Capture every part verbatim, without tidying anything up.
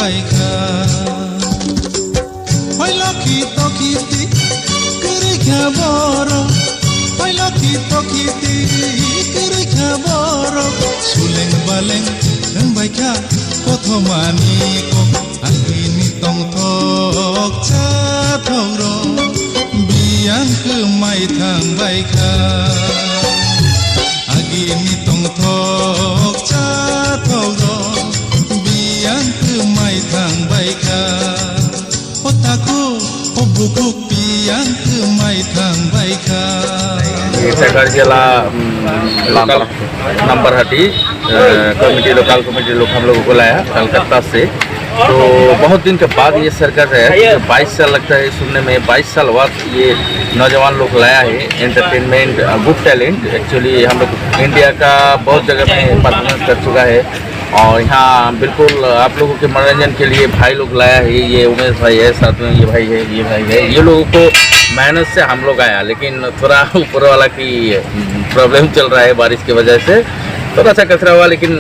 Paikha. Hoilo ki tokiti, kwrwi kha borok. Hoilo ki tokiti, kwrwi kha borok. Suleng baleng wng bai kha kothomani kok. Agini tongthok chathok rok, biyang kwmai thang bai kha. Agini tongthok chathok rok, biyang kwmai thang bai kha. O takhuk, o bukhuk, biyang kwmai thang bai kha. ये सागर जिला, उम, लांबर, नंबर हटी, अ, committee, local committee लोग हम लोगों को लाया कलकत्ता से। तो बहुत दिन के बाद ये सर्कस है, क्योंकि बाईस साल लगता है सुनने में, बाईस साल बाद ये नौजवान लोग लाया है एंटरटेनमेंट, अ, गुड टैलेंट। एक्चुअली हम लोग इंडिया का बहुत जगह में परफॉर्मेंस कर चुका है और यहाँ बिल्कुल आप लोगों के मनोरंजन के लिए भाई लोग लाया है। ये उमेश भाई है, साथ में ये भाई है, ये भाई है। ये लोगों को मेहनत से हम लोग आया, लेकिन थोड़ा ऊपर वाला की प्रॉब्लम चल रहा है बारिश की वजह से, थोड़ा सा कचरा हुआ, लेकिन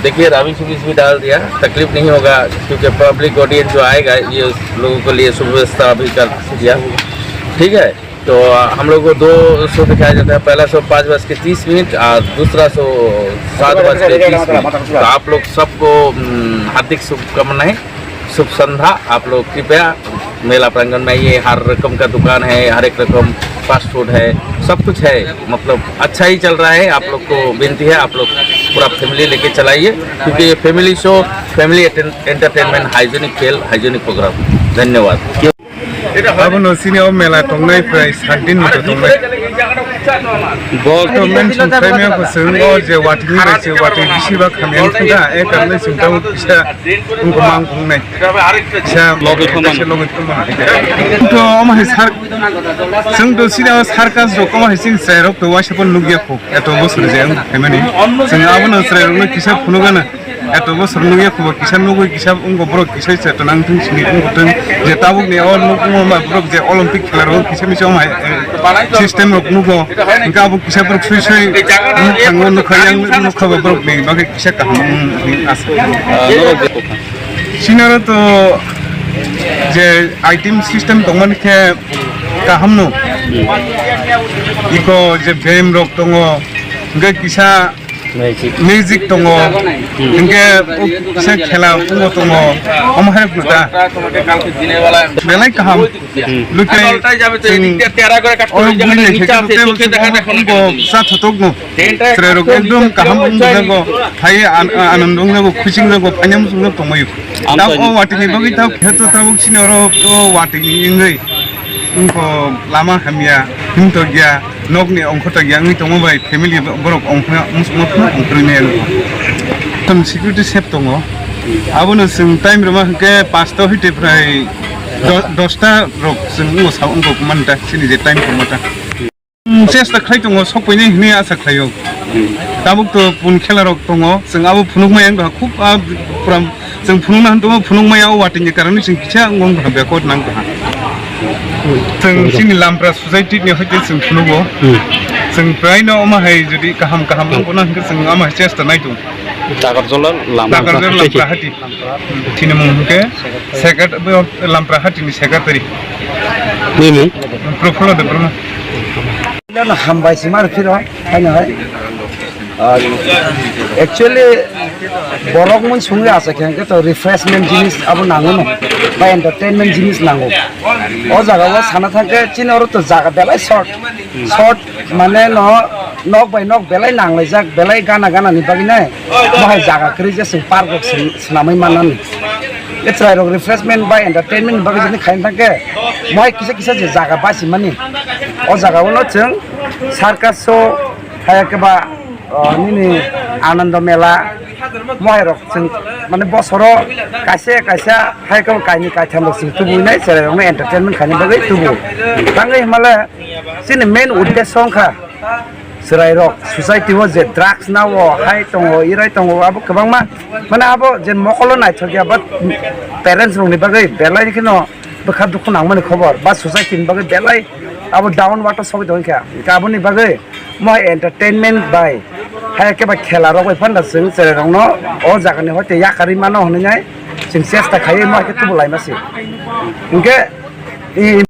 देखिए, राविश उविश भी डाल दिया, तकलीफ नहीं होगा, क्योंकि पब्लिक ऑडियंस जो आएगा, ये लोगों के लिए सुव्यवस्था भी कर दिया। ठीक है, तो हम लोग को दो शो दिखाया जाता है। पहला शो पाँच बज के तीस मिनट और दूसरा शो सात बज के तीस मिनट। तो आप लोग सबको, हम्म, हार्दिक शुभकामनाएं, शुभ संध्या। आप लोग कृपया मेला प्रांगण में आइए, हर रकम का दुकान है, हर एक रकम फास्ट फूड है, सब कुछ है, मतलब अच्छा ही चल रहा है। आप लोग को विनती है, आप लोग पूरा फैमिली लेके चलाइए, क्योंकि ये family show, family entertainment, hygienic खेल, हाइजीनिक प्रोग्राम। धन्यवाद। Abono chini o mela tongnai prai sat din ni tongnai. Bol to men sung khai me ko sung o je watwi ni bai se watwi bisi ba kham yang thung da, e karne sung ta kisa wng ko mang kong nai. Kisa logi thung man. Kisa logi thung man. To omo hai sar, sung to chini o circus rok omo hai chini chai rok to waisa pon nugya ko. Eto bosor je wng phaimani. Chwng abono chwrairokno kisa phunukgana. Eto bosor nukya khubo kisa nugwi kisa wngkho borok kisa se tonang thung sini wngkho thung. Je tabukni o nukmo ma borok je Olympic khela rogo kisa misa omo hai, eh, system rok nukgo. Hwnkhe abo kisa borok sui sui nuk thango nukha yang nukha bo borokni bagwi kisa kaham wng asa. Sinaro to je item system tongmani khe kaham no. Iko je bem rok tongo. Hwnkhe kisa music tongo. Hwnkhe kisa khela tongo tongo. Omo hai rok ta. Belai kaham. Lukhe chwng oro bui naikhe khe lukhe bo sa thotok no. Chwrairok ekdom kaham wngjago, phai an-, anando wngjago, khusi wngjago, phaina muchungjak tongbaio. Tabuk o watwi ni bagwi tabuk khe to tabuk chini oro o watwi ni wngwi wngkho lama hamya, himtokya, nokni ongkhortokya wngwi tongma bai family borok ongkhorna muchungma phano ongkhorwi maya wngkho. Tam security safe tongo. Abono chwng time rwma hwnkhe paanch ta hoite prai do-, dos ta rok chwng wngkha, wngkha manta chini je time tongma ta. Chesta khlai tongo, sok painai hinwi asa khlaio. Tabuk to pun khela rok tongo, chwng abo phunukmaya wngkha khub, ah, pura chwng phunukna hintongo, phunukmaya o watwi ni karon ni chwng kisa wngkha backward nang kha. Chwng chini Lampra society ni hoite chwng phunugo. Chwng prai no omo hai jodi kaham kaham wngkha na hwnkhe chwng omo hai chesta nai tongo. Takarjala Lam-, Takarjala Lamprahati. Chini mung hwnkhe secret-, bo Lamprahati ni secretary. Nini? Prafula Debbarma. Hambai si mar phiro, hai na hai. Ar actually, borok mun sungwi asa khe hwnkhe to refreshment jinis abo nango no, ba entertainment jinis nango. O jaga o sana thangkhe chini oro to jaga belai short. Short mane no, nok bai nok belai nanglaijak, belai gana gana ni bagwi nai. Mohai jaga kwrwi je chwng park rok swn-, swnamwi mannani. E chwrai rok refreshment bai entertainment ni bagwi jani khaina thangkhe, mohai kisa kisa je jaga basi mani. O jaga o no chwng circus show, hai khe ba, o, nini Anando Mela, mohai rok chwng mane bosoro kaisa kaisa hai khe kaini kaitham rok chwng tubui nai chwrai rok no entertainment khaina bagwi tubu. Tangwi himale chini main uddesho wngkha chwrai rok society o je drugs nao hai tongo, irai tongo, abo kwbangma mane abo je mokolo naithok ya ba parents rok ni bagwi belai kheno bwkha dukhu nangmani khobor ba society ni bagwi belai abo down water sogwi tongkha. Hwnkhe aboni bagwi mo entertainment bai hai khe ba khela rok bai phanda chwng chwrai rok no o jaga ni hoite yakarwi mano hwnwi nai Chwng chesta khaiwi ma khe tubu laima se. Hinkhe i